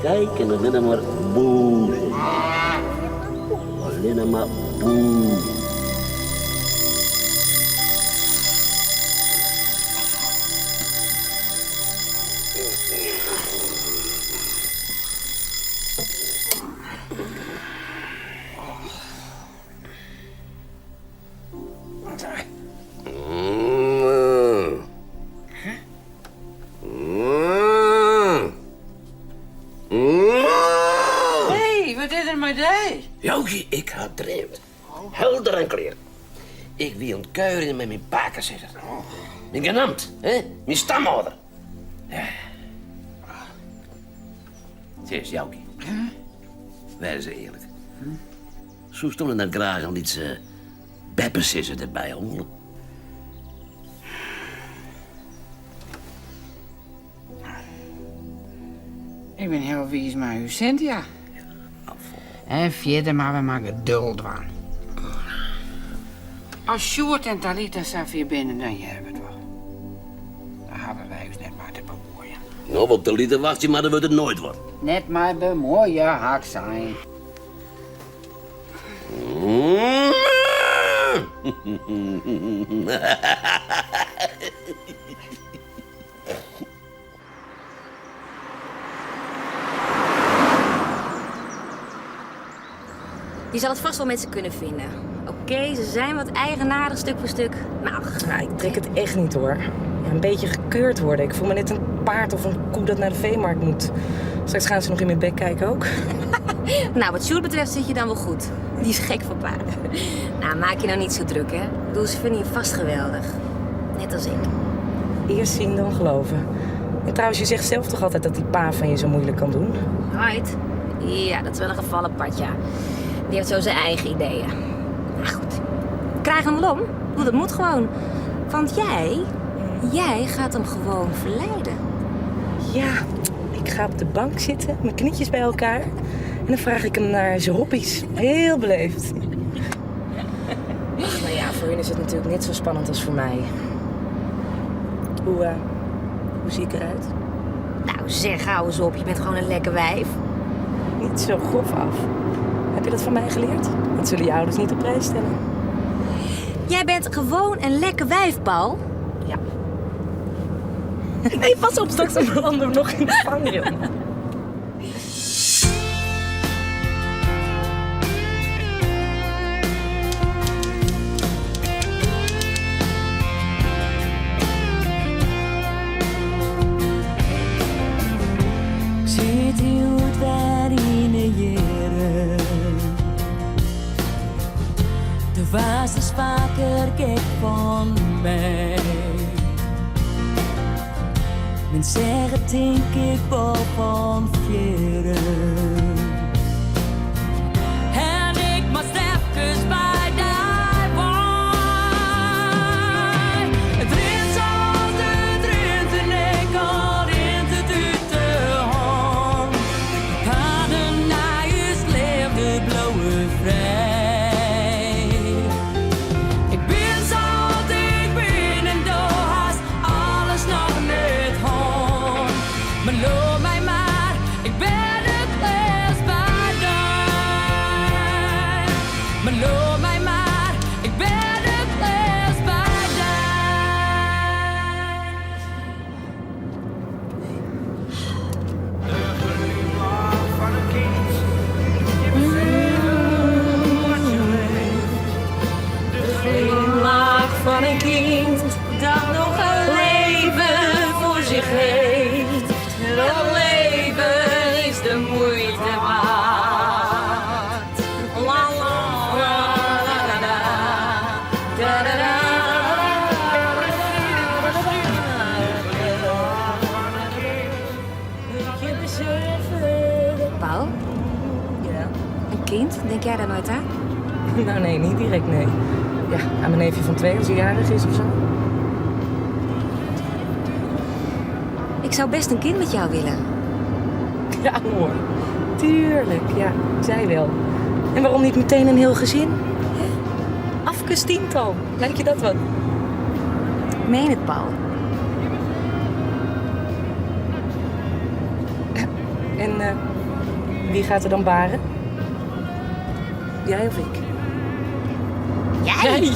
Kij kin allinne mar boe sizze. Allinne mar boe. Hé, wat is der mei dy? Joukje, ik ha dreamd. Helder en klear. Ik wie oan it kuierjen mei myn pakesizzer. Myn genamt, hè? Myn stamâlder. Sis, Joukje. Wês earlik. Soesto net graach in lytse beppesizzer derby ha wollen? Ik bin hiel wiis mei ús Cynthia. En fierder moatte we mar geduld dwaan. As Sjoerd en Talitha safier binne, dan hearre we it wol. Dêr hawwe wy ús net mei te bemuoien. No, op Talitha wachtsje, mar dan wurdt it noait wat. Net mei bemuoie, ha ik sein. Je zal het vast wel met ze kunnen vinden. Oké, ze zijn wat eigenaardig stuk voor stuk. Maar ach. Nou, ik trek het echt niet hoor. Ja, een beetje gekeurd worden. Ik voel me net een paard of een koe dat naar de veemarkt moet. Straks gaan ze nog in mijn bek kijken ook. Nou, wat Sjoerd betreft zit je dan wel goed. Die is gek van paarden. Nou, maak je nou niet zo druk, hè? Ik bedoel, ze vinden je vast geweldig. Net als ik. Eerst zien, dan geloven. En trouwens, je zegt zelf toch altijd dat die pa van je zo moeilijk kan doen? Right. Ja, dat is wel een geval apart, ja. Die heeft zo zijn eigen ideeën. Maar goed, krijg hem wel om. Dat moet gewoon. Want jij, jij gaat hem gewoon verleiden. Ja, ik ga op de bank zitten, mijn knietjes bij elkaar. En dan vraag ik hem naar zijn hobby's. Heel beleefd. Ach, nou ja, voor hun is het natuurlijk net zo spannend als voor mij. Hoe, hoe zie ik eruit? Nou zeg, hou eens op. Je bent gewoon een lekker wijf. Niet zo grof af. Heb je dat van mij geleerd? Dat zullen je ouders niet op prijs stellen. Jij bent gewoon een lekker wijf, Paul. Ja. Nee, pas op, straks belanden we nog in de vangrail. Ik sit hjoed wer yn 'e jierren. Do waardst ris faker gek fan my. Men seach it tink ik wol fan fierren. En ik moast efkes by dy wei. It rint sa't it rint en ek al rint it út de hân. De paden nei ús leafde bliuwe frij. Ik bin sa't ik bin en do hast alles noch net hân. Mar leau my mar, ik bin it leafst by dy. Mar leau my mar, ik bin it leafst by dy. De glimlach fan in kind doet je beseffen wat je leeft. De glimlach fan in kind dat noch in leven foar sich heeft. Dat leven is de muoite waard. La la la la la la. Da da da. Je beseffen. Paul, Ja. een kind, denk jij daar nooit aan? Nou nee, niet direct, nee. Ja, aan mijn neefje van 2 als hij jarig is of zo. Ik zou best een kind met jou willen. Ja hoor, tuurlijk, ja, zij wel. En waarom niet meteen een heel gezin? Hè? Afkes tiental, lijkt je dat wat? Ik meen het, Paul. En Wie gaat er dan baren? Jij of ik? Jij?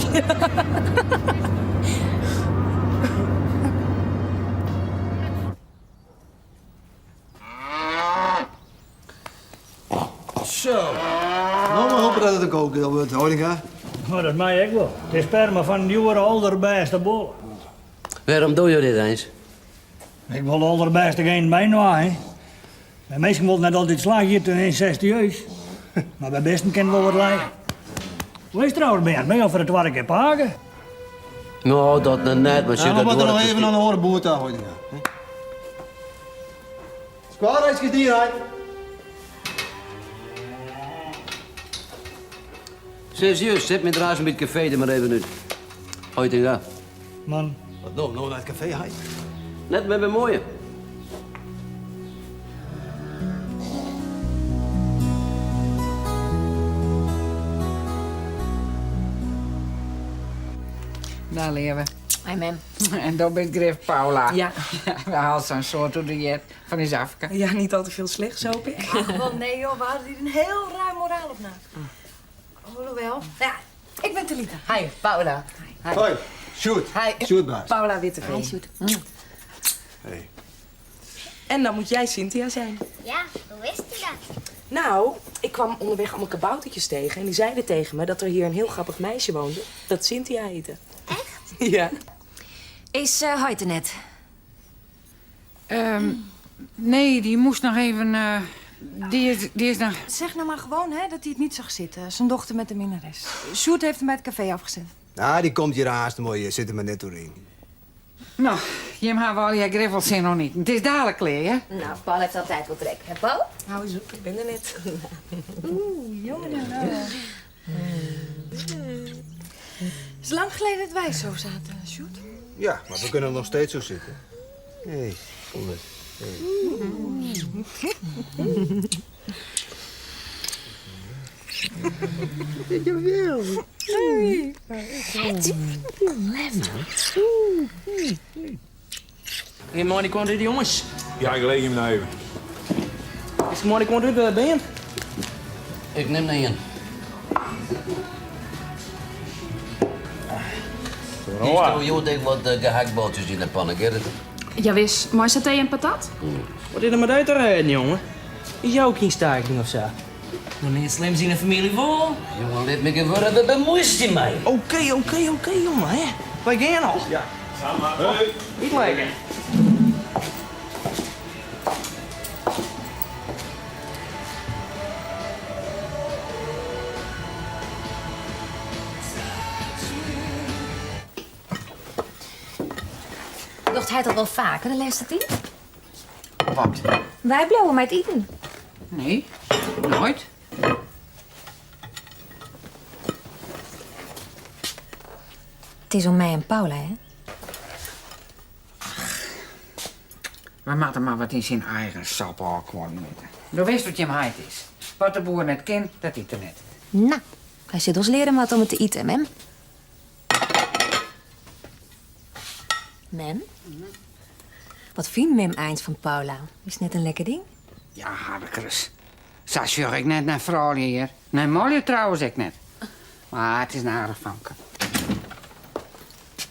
Zo. Nou, maar hopen dat het een kookdeel wordt, Horinga. Nou, dat mij ook wel. Het is sperma van een nieuwe allerbeste bol. Waarom doe je dit eens? Ik wil de allerbeste geen bij nou, hè. Bij meesten wil net altijd slag hier toen incestueus. Maar bij besten kennen wel wat lijden. Hoe is het trouwens, Ben? Ben je al voor de tweede keer paken? Nou, dat nou net, maar Ja, zit we dat moeten nog wordt even naar de horenboer toe, Horinga. Squadreisjes die, hè? Serieus, zet me trouwens met het café er maar even uit. Hoitinga. Man. Wat nou, nou naar het café, hè? Net met mijn mooie. Daar leren we. Hi, mem. En dat ben Grif Paula. Ja. We halen zo'n soort hoe de jet van is afke. Ja, niet al te veel slechts, hoop ik. Ach, wel nee joh, we hadden hier een heel ruim moraal op na. Hoewel. Ja, ik ben Talita. Hi, Paula. Hi. Hoi, shoot. Hi. Shoot, baas. Paula Witteveen. Hi, Sjoerd. Hey. En dan moet jij Cynthia zijn. Ja, hoe wist u dat? Nou, ik kwam onderweg allemaal kaboutertjes tegen. En die zeiden tegen me dat er hier een heel grappig meisje woonde. Dat Cynthia heette. Echt? Ja. Is uh, er net? Nee, die moest nog even... die is nog... Zeg nou maar gewoon hè, dat hij het niet zag zitten. Zijn dochter met de minnares. Sjoerd heeft hem bij het café afgezet. Nou, die komt hier haast mooi, zit er maar net doorheen. Nou, Jim hebben al je griffels zin nog niet. Het is dadelijk klaar, hè? Nou, Paul heeft altijd wel trek. Hè, Paul? Hou eens op, ik ben er net. Oeh, jongen nou. Het is lang geleden dat wij zo zaten, Sjoerd. Ja, maar we kunnen nog steeds zo zitten. Hé, hey, kom eens. Hey. Jawel. Hey. Hey, maar die kwam uit de jongens. Ja, ik leeg hem nou even. Is maar die kwam uit de band? Ik neem er een. Hier je denk wat gehaktballetjes in de pannen, Gerrit. Jawis, maar saté en patat? Wat is er met uit te rijden, jongen? Is jou ook geen staking of zo? Nog niet slim zien een familie vol. Jongen, laat me geworden, wat bemoeit je mij? Oké, oké, oké, jongen, hè. Wij gaan al. Ja, samen. Hoi. Niet lekker. Docht hij dat wel vaker, de laatste tijd? Wat? Wij blowen met eten. Nee, nooit. Het is om mij en Paula, hè? We moeten maar wat in zijn eigen sap aankomen. Je weet wat Jim Heid is. Wat de boer net kent, dat eet er net. Nou, hij zit ons leren wat om het te eten, mem. Mem? Wat vindt mem eens van Paula? Is net een lekker ding? Ja, hardekrus. Zo zorg ik net naar vrouw hier. Naar Molly trouwens ik net. Maar het is een aardig vanke.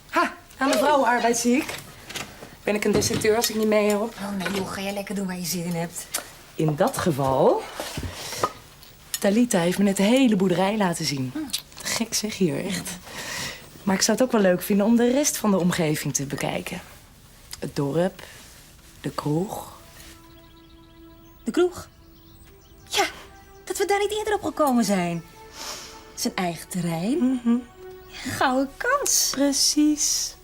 Ha, aan mevrouw arbeid zie ik. Ben ik een deserteur als ik niet mee help? Oh nee, joh, ga jij lekker doen waar je zin in hebt. In dat geval... Talita heeft me net de hele boerderij laten zien. Gek zeg hier, echt. Maar ik zou het ook wel leuk vinden om de rest van de omgeving te bekijken. Het dorp, de kroeg. De kroeg? Ja, dat we daar niet eerder op gekomen zijn. Zijn eigen terrein. Gouden kans. Precies.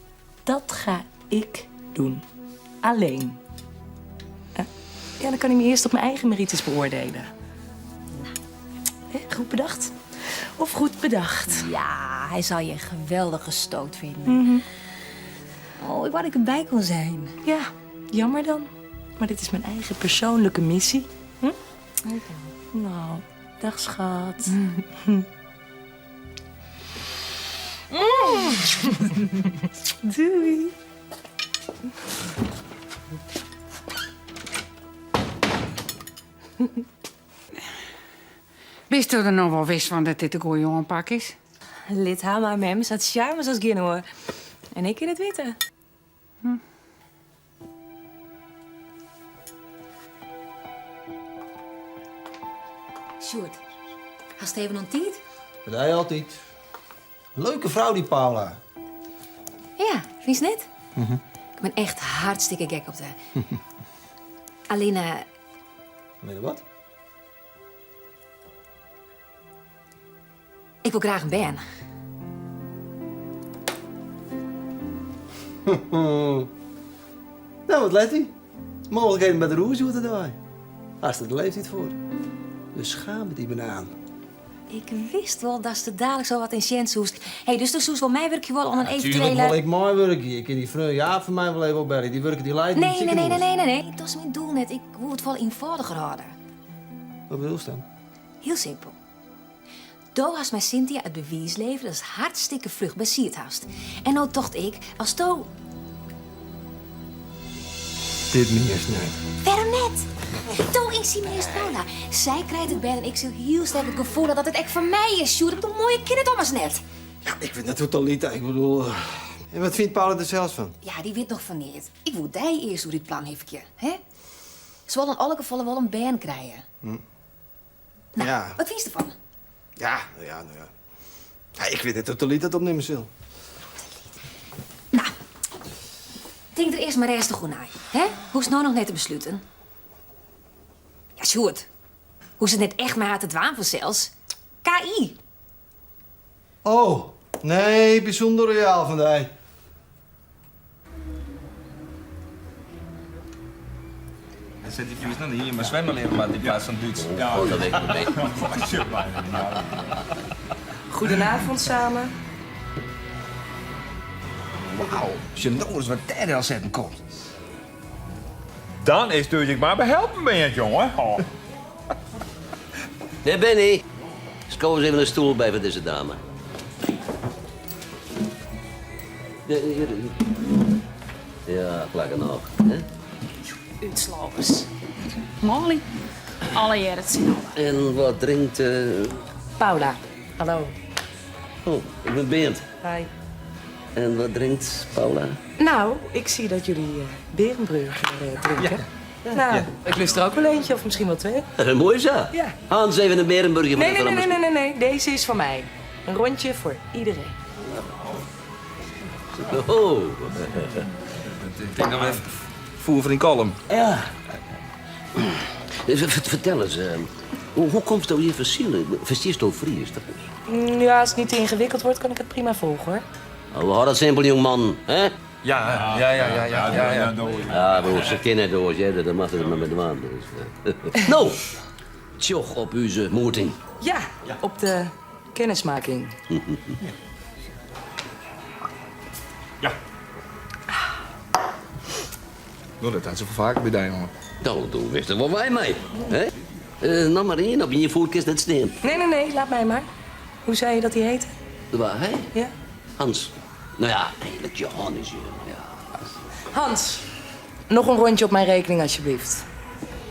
Dat ga ik doen. Alleen. Ja, dan kan hij me eerst op mijn eigen merites beoordelen. Hè, goed bedacht? Of goed bedacht? Ja, hij zal je een geweldige stoot vinden. Oh, ik wou dat ik erbij kon zijn. Ja, jammer dan. Maar dit is mijn eigen persoonlijke missie. Hm? Nou, dag schat. Mm. Doei. Bisto der no wol wis fan dat dit de goeie oanpak is? Lit har mar, mem. Se hat sjarme as gjin oar. En ik kin it witte. Hm. Sjoerd, hast even oan tiid? Partij altyd. Leuke frou dy Paula. Ja, fynst net? Mhm. Ik bin echt hartstikke gek op d'r. Allinne. Allinne wat? Ik wol graach in bern. Nou, wat let dy? Mooglikheden by de rûs oer te dwaan. Hast der de leeftiid foar. Dus schaam dy banaan. Ik wist wol datst der daliks al wat yn sjen soest. Hé, dus do soest wol meiwurkje wolle oan in eventuele... Tuurlijk wol ik meiwurkje. Ik kin dy freon Jaap fan my wol even opbelje. Dy wurket yn Leiden yn it Nee, nee, nee, sikehûs. nee, nee, nee. Dat is myn doel net. Ik woe it folle ienfâldiger hâlde. Wat bedoelst dan? Hiel simpel. Do hast mei Cynthia it bewiis levere datst hartstikke fruchtber sied hast. En no tocht ik, as do. Dit mienst net. Wêrom net? Do ynseminearrest Paula. Sy krijt it bern en ik sil hiel sterk it gefoel ha dat it ek foar my is, Sjoerd. Ik bedoel, moaier kin it ommers net. Ja, ik wit net hoe Talitha, ik bedoel. En wat fynt Paula der sels fan? Ja, dy wit noch fan neat. Ik woe dy earst oer dit plan hifkje, hè? Se wol yn alle gefallen wol in bern krije. Nou, Ja. wat fynst derfan? Ja, no ja, no ja. Ja, ik wit net oft Talitha it opnimme sil. Nou, tink der earst mar rêstich oer nei, hè? Hoechst no noch net te besluten. Ja, Sjoerd, hoechst it net echt mei har te dwaan fansels. KI. Oh, nee, bysûnder royaal fan dy. Dan sit dy Fries noch hier mar swimmen leare moat yn plaats fan Dútsk. Oh, dat weet ik niet. Goedenavond samen. Wauw, as je no ris wat dêr delsetten komt. Dan is dus ik mar behelpen bent, jonge. Oh. Dêr bin ik. Sko ris even in stoel by foar dizze dame. Ja, plak genôch. Hè? Útslopers. Molly. Allegear itselde. En wat drinkt... Paula, hallo. Oh, ik bin Bearnd. Hi. En wat drinkt Paula? Nou, ik zie dat jullie Berenburger drinken. Ja. Nou, Ja. ik lust er ook wel eentje of misschien wel twee. Dat is mooi zo. Ja. Hans, even een Berenburger. Nee, nee, nee, nee, nee, nee, nee. Deze is van mij. Een rondje voor iedereen. Oh. Ik denk dat we even voer voor in kalm. Ja. Vertel eens, hoe komt het hier versielen? Verstierst du Fries, dat is? Ja, als het niet te ingewikkeld wordt, kan ik het prima volgen, hoor. Oh, we hadden het simpel, jongman, hè? Ja, ja, ja, ja, ja, ja, ja. Ja, broer, ze kennen het door, hè? Dat mag het maar met de maan. Dus. Nou, tjoch op uw moeting. Ja, op de kennismaking. Ja. Nou, dat had ze vaker bij die, jongen. Nou, toen wist er wel wij mee. Hè? Nou maar één, op je voetkist net steen. Nee, nee, nee, laat mij maar. Hoe zei je dat hij heette? Waar, hè? Ja. Hans. Nou ja, eigenlijk Johannes, ja. Hans, nog een rondje op mijn rekening, alsjeblieft.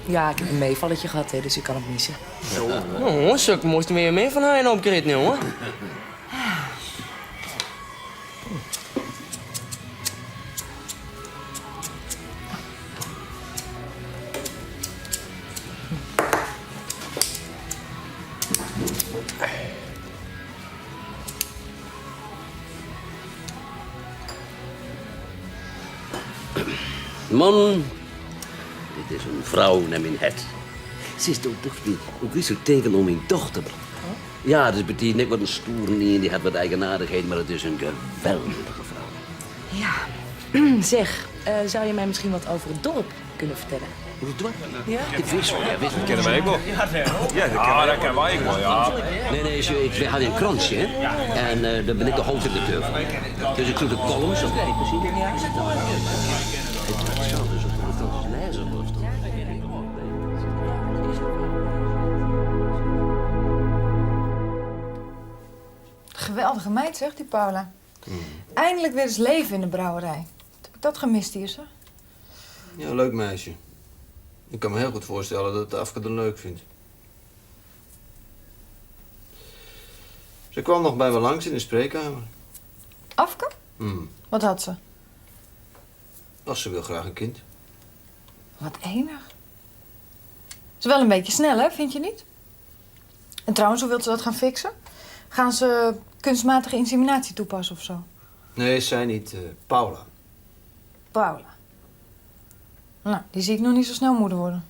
Ja, ik heb een meevalletje gehad, hè, dus ik kan het missen. Zo. Oh, suk moest meer meer van haar opkrit, jongen. Man, dit is een vrouw naar mijn het. Ze is toch toch niet, ook niet zo tegen om mijn dochter. Ja, dus betekent niet wat een stoer niet, die heeft wat eigenaardigheid, maar het is een geweldige vrouw. Ja, zeg, zou je mij misschien wat over het dorp kunnen vertellen? Over het dorp? Ja. Ik wist wel, ja, wist Dat kennen wij ook wel. Ja, dat kennen wij ook wel. wel, ja. Nee, nee, ik had een krantje, hè. En daar ben ik de hoofdredacteur van. Dus ik doe de columns op. Ja. Het zou dus op de krant lezen of zo. Geweldige meid, zegt die Paula. Eindelijk weer eens leven in de brouwerij. Wat heb ik dat gemist hier, zeg? Ja, leuk meisje. Ik kan me heel goed voorstellen dat Afke het leuk vindt. Ze kwam nog bij me langs in de spreekkamer. Afke? Wat had ze? Ach, ze wil graag een kind. Wat enig. Is wel een beetje snel, hè? Vind je niet? En trouwens, hoe wilt ze dat gaan fixen? Gaan ze kunstmatige inseminatie toepassen of zo? Nee, zij niet. Paula. Paula. Nou, die zie ik nog niet zo snel moeder worden.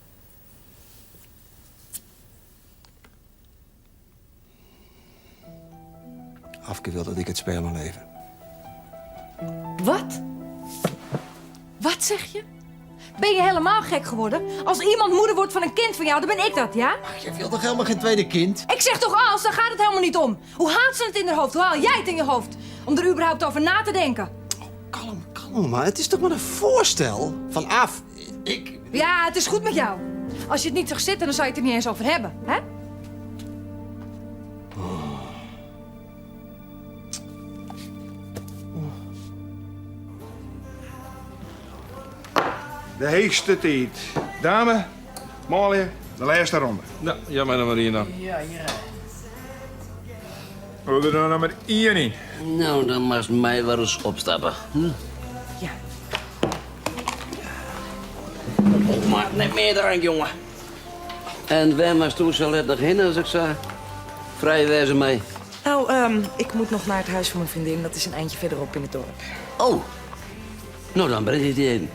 Afke wil dat ik het sperma lever. Wat? Wat zeg je? Ben je helemaal gek geworden? Als iemand moeder wordt van een kind van jou, dan ben ik dat, ja? Je wilt toch helemaal geen tweede kind? Ik zeg toch als, daar gaat het helemaal niet om. Hoe haalt ze het in haar hoofd? Hoe haal jij het in je hoofd? Om er überhaupt over na te denken. Kalm maar, het is toch maar een voorstel? Van af. Ik... Ja, het is goed met jou. Als je het niet zag zitten, dan zou je het er niet eens over hebben, hè? De heegste tijd. Dame, Molly, de laatste ronde. Nou, ja, maar maar hier dan. Ja, hier. We doen er nog maar één in. Nou, dan mag mij wel eens opstappen. Hm? Ja. Oh, maar net meer drank, jongen. En waar maar toe zal het nog heen als ik zei? Vrij wezen mee. Nou, ik moet nog naar het huis van mijn vriendin. Dat is een eindje verderop in het dorp. Oh. Nou, dan breng ik die heen.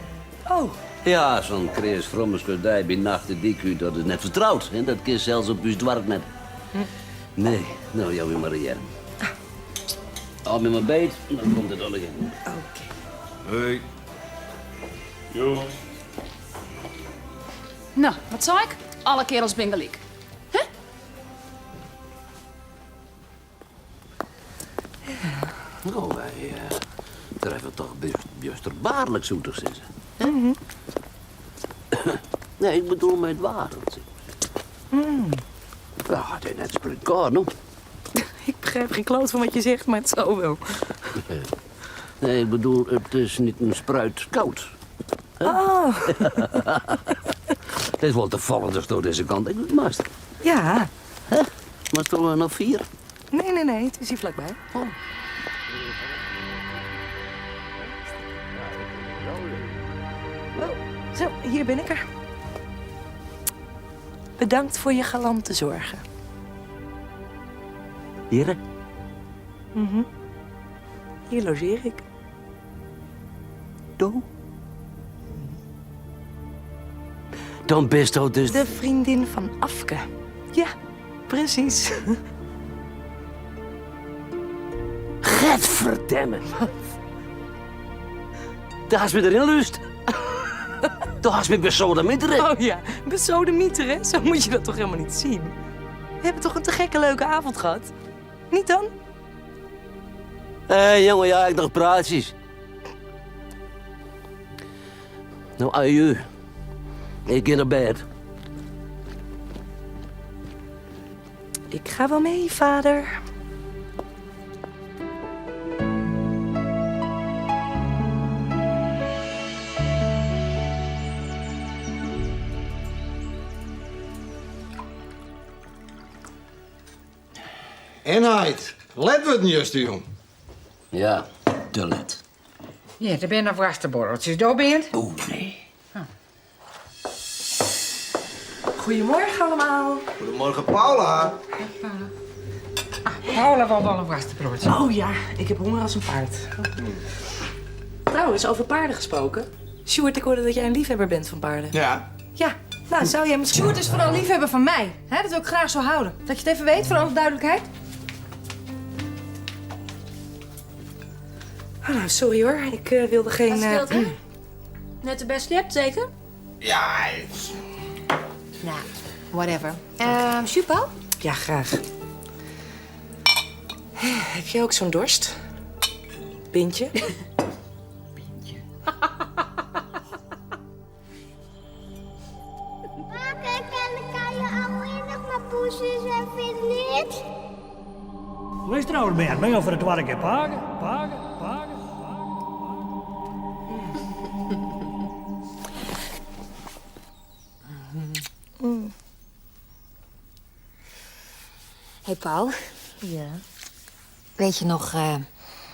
Oh. Ja, zo'n Chris Frommerskudij bij nacht de dik dat is net vertrouwd. Hè? Dat kist zelfs op uw dwark net. Nee, nou, jou weer maar hier. Al met mijn beet, dan komt het al in. Hoi. Jo. Nou, wat zei ik? Alle kerels ben gelijk. Nou, wij treffen toch best baarlijk zoetig zitten. Nee, ik bedoel met water. Ja, het is net spreekkoor, no? Ik begrijp geen kloot van wat je zegt, maar het zal wel. Nee, ik bedoel, het is niet een spruit koud. Oh. Het is wel te vallen dus door deze kant. Ik mast. Ja. Hè? Maar toch nog 4? Nee, nee, nee. Het is hier vlakbij. Oh. Zo, hier ben ik er. Bedankt voor je galante zorgen. Hier? Mhm. Hier logeer ik. Do? Dan bist u dus... De vriendin van Afke. Ja, precies. Getverdemme. Daar is me erin lust. Daar is me besodemieteren. Oh ja, besodemieteren? Zo moet je dat toch helemaal niet zien? We hebben toch een te gekke leuke avond gehad? Niet dan? Hé, hey, jongen, ja, ik dacht praatjes. Nou, aju. Ik ga naar bed. Ik ga wel mee, vader. En heid, let we het juist, jong. Ja, te let. Ja, er zijn nog worstenborreltjes. Daar ben je? Oeh, nee. Goedemorgen allemaal. Goedemorgen, Paula. Ah, Paula wil wel een worstenbroodje. Oh ja, ik heb honger als een paard. Trouwens, over paarden gesproken. Sjoerd, ik hoorde dat jij een liefhebber bent van paarden. Ja. Ja, nou zou jij misschien... Sjoerd is vooral liefhebber van mij. Hè? Dat wil ik graag zo houden. Dat je het even weet, voor alle duidelijkheid. Oh, nou, sorry hoor. Ik wilde geen... Wat scheelt, hè? Net de best hebt, zeker? Ja. Nou, whatever. Chupa? Ja, graag. Heb jij ook zo'n dorst? Pintje? Pakken, kan je alleen nog maar poesjes en verdriet? Hoe is het trouwens, Ben? Ben je al voor de tweede keer paken? Paken, paken. Hey Paul. Ja? Weet je nog,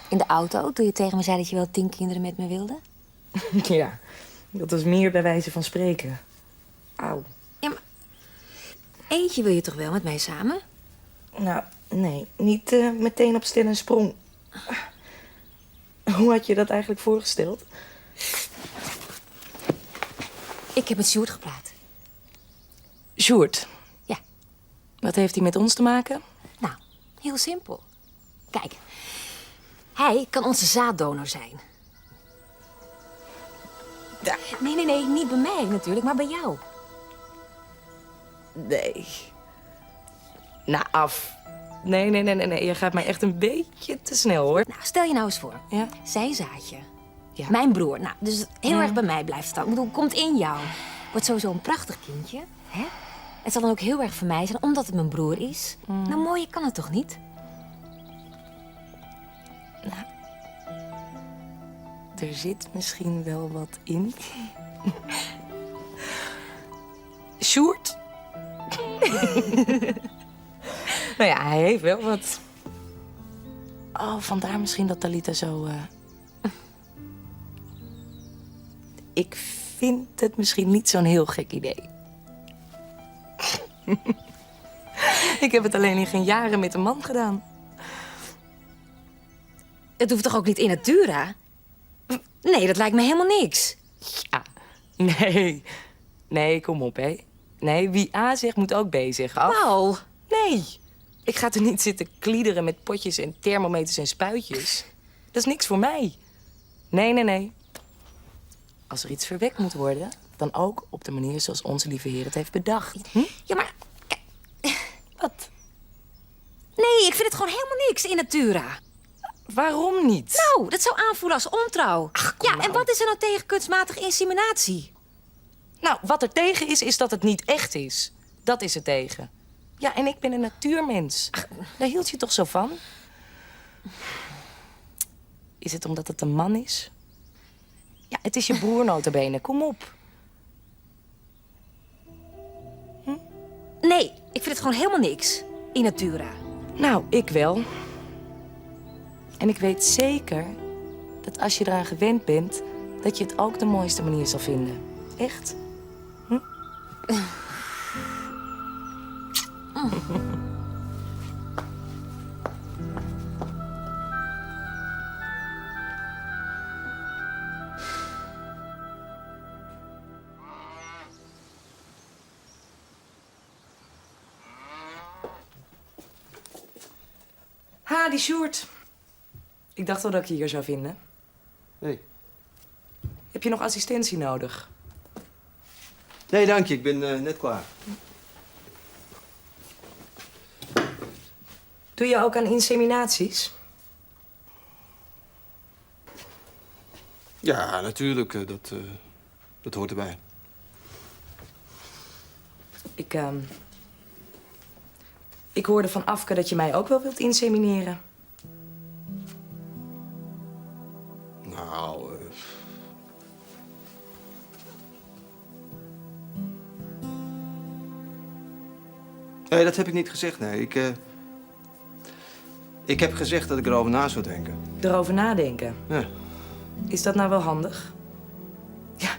in de auto, toen je tegen me zei dat je wel 10 kinderen met me wilde? Ja, dat was meer bij wijze van spreken. Auw. Ja, maar eentje wil je toch wel met mij samen? Nou, nee, niet meteen op stil en sprong. Hoe had je dat eigenlijk voorgesteld? Ik heb met Sjoerd gepraat. Sjoerd? Ja. Wat heeft hij met ons te maken? Nou, heel simpel. Kijk, hij kan onze zaaddonor zijn. Nee, nee, nee, niet bij mij natuurlijk, maar bij jou. Nee. Nou, af. Nee, nee, nee, nee, nee. Je gaat mij echt een beetje te snel, hoor. Nou, stel je nou eens voor. Ja? Zijn zaadje. Ja. Mijn broer. Nou, dus heel erg bij mij blijft het ook. Ik bedoel, komt in jou. Wordt sowieso een prachtig kindje. Hè? Het zal dan ook heel erg voor mij zijn, omdat het mijn broer is. Nou, mooier kan het toch niet? Nou, er zit misschien wel wat in. Sjoerd? Nou ja, hij heeft wel wat. Oh, vandaar misschien dat Talita zo... Ik vind het misschien niet zo'n heel gek idee. Ik heb het alleen in geen jaren met een man gedaan. Het hoeft toch ook niet in natura? Nee, dat lijkt me helemaal niks. Ja, nee. Nee, kom op, hè. Nee, wie A zegt, moet ook B zeggen. Af. Paul. Nee. Ik ga er niet zitten kliederen met potjes en thermometers en spuitjes. Dat is niks voor mij. Nee, nee, nee. Als er iets verwekt moet worden, dan ook op de manier zoals onze lieve Heer het heeft bedacht. Hm? Ja, maar... Wat? Nee, ik vind het gewoon helemaal niks in natura. Waarom niet? Nou, dat zou aanvoelen als ontrouw. Ach, kom ja, nou. En wat is er nou tegen kunstmatige inseminatie? Nou, wat er tegen is, is dat het niet echt is. Dat is er tegen. Ja, en ik ben een natuurmens. Ach, daar hield je toch zo van? Is het omdat het een man is? Ja, het is je broer nota bene. Kom op. Hm? Nee, ik vind het gewoon helemaal niks. In natura. Nou, ik wel. En ik weet zeker dat als je eraan gewend bent, dat je het ook de mooiste manier zal vinden. Echt? Hm? Ha, die Sjoerd. Ik dacht al dat ik je hier zou vinden. Nee. Heb je nog assistentie nodig? Nee, dank je. Ik ben net klaar. Doe je ook aan inseminaties? Ja, natuurlijk. Dat hoort erbij. Ik hoorde van Afke dat je mij ook wel wilt insemineren. Nou... Nee, dat heb ik niet gezegd, nee. Ik heb gezegd dat ik erover na zou denken. Erover nadenken? Ja. Is dat nou wel handig? Ja,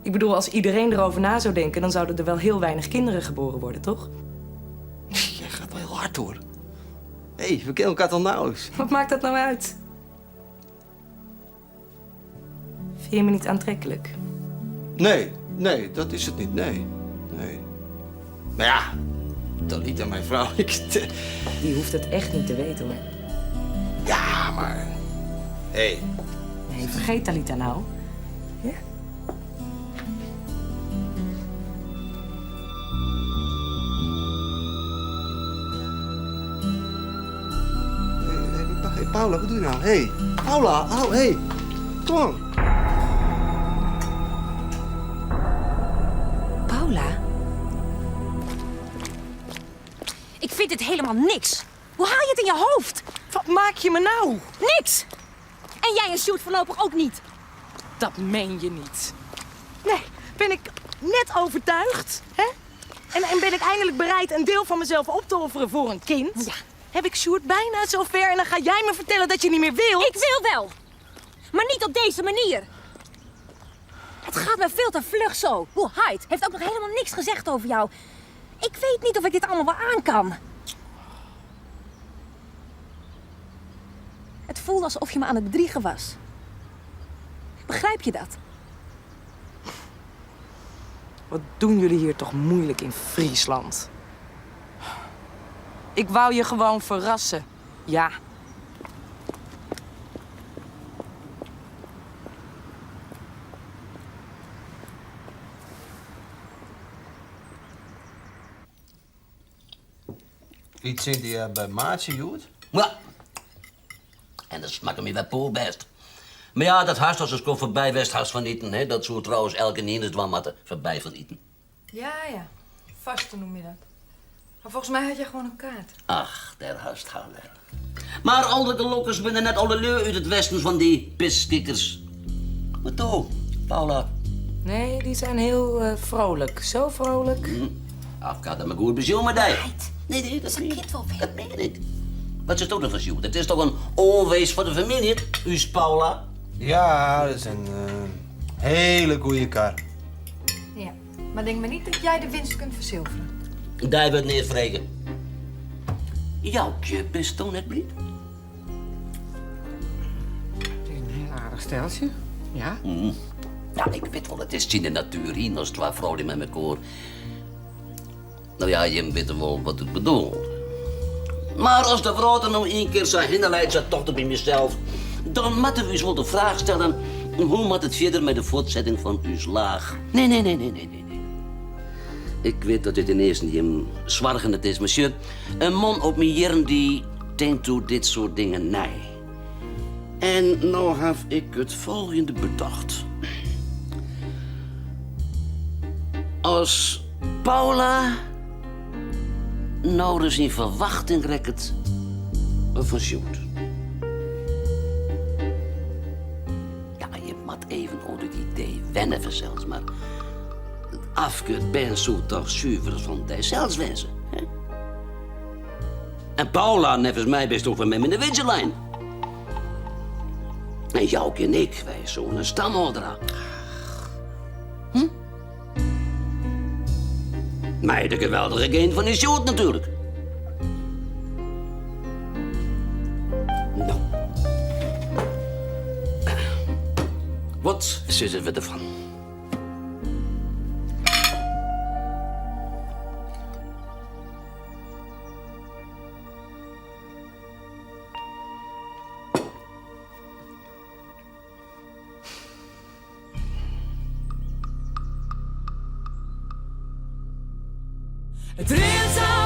ik bedoel, als iedereen erover na zou denken... dan zouden er wel heel weinig kinderen geboren worden, toch? Jij gaat wel heel hard, hoor. Hé, hey, we kennen elkaar al nauwelijks. Wat maakt dat nou uit? Vind je me niet aantrekkelijk? Nee, nee, dat is het niet, nee. Nee. Maar ja, Talita, mijn vrouw, ik... Die hoeft het echt niet te weten, hoor. Ja, maar... Hé. Hey. Nee, vergeet Talita nou. Ja? Hey, hey, Paula, wat doe je nou? Hé, hey, Paula, au, hé. Hey. Kom on. Paula? Ik vind dit helemaal niks. Hoe haal je het in je hoofd? Wat maak je me nou? Niks! En jij en Sjoerd voorlopig ook niet. Dat meen je niet. Nee, ben ik net overtuigd, hè? En ben ik eindelijk bereid een deel van mezelf op te offeren voor een kind? Ja. Heb ik Sjoerd bijna zover en dan ga jij me vertellen dat je niet meer wilt? Ik wil wel, maar niet op deze manier. Het gaat me veel te vlug zo. Hoe Heid heeft ook nog helemaal niks gezegd over jou. Ik weet niet of ik dit allemaal wel aan kan. Het voelde alsof je me aan het bedriegen was. Begrijp je dat? Wat doen jullie hier toch moeilijk in Friesland? Ik wou je gewoon verrassen. Ja. Iets Cynthia bij Maatje, Joet? Ja. En dat smaakt me wel best. Maar ja, dat huis als een voorbij Westhuis van Iten. Hè? Dat soort trouwens elke nieners dwamatten voorbij van Iten. Ja, ja. Vasten noem je dat. Maar volgens mij had jij gewoon een kaart. Ach, daar huist haar wel. Maar al de gelokkers binnen net alle leur uit het westen van die piskikkers. Wat toch, Paula? Nee, die zijn heel vrolijk. Zo vrolijk. Ach, ik had hem een goed bezoek met die. Nee, nee, dat meen ik. Dat meen ik. Wat is toch een verzoek? Het is toch een onwees voor de familie, u is Paula? Ja, dat is een hele goede kar. Ja. Maar denk maar niet dat jij de winst kunt verzilveren. Daar wordt neer vregen. Joukje, bist toch net blind? Het is een heel aardig steltje. Ja? Ja, ik weet wel, het is in de natuur hier als het waar vrolijk met mijn koor. Nou ja, je weet wel wat ik bedoel. Maar als de vrouw er nou één keer zijn hinderlijdt, zat toch bij mezelf, dan moeten we eens wel de vraag stellen: hoe moet het verder met de voortzetting van uw laag? Nee, nee, nee, nee, nee, nee. nee. Ik weet dat dit in eerste niet een zwargen het is, monsieur. Een man op mijn jaren die denkt toe dit soort dingen nee. En nou heb ik het volgende bedacht. Als Paula nou eens in verwachting rekt van Sjoerd. Ja, je moet even onder het idee wennen vanzelfs, maar het afkeurt ben zo toch zuiver van zelfs wensen. Hè? En Paula, nevens mij, best ook van mij in de winterlijn. En Jouk en ik, wij zo'n stamhoudera. Hm? Maar de geweldige geen van die Sjoerd natuurlijk. Nou. Wat zitten we ervan? Het rint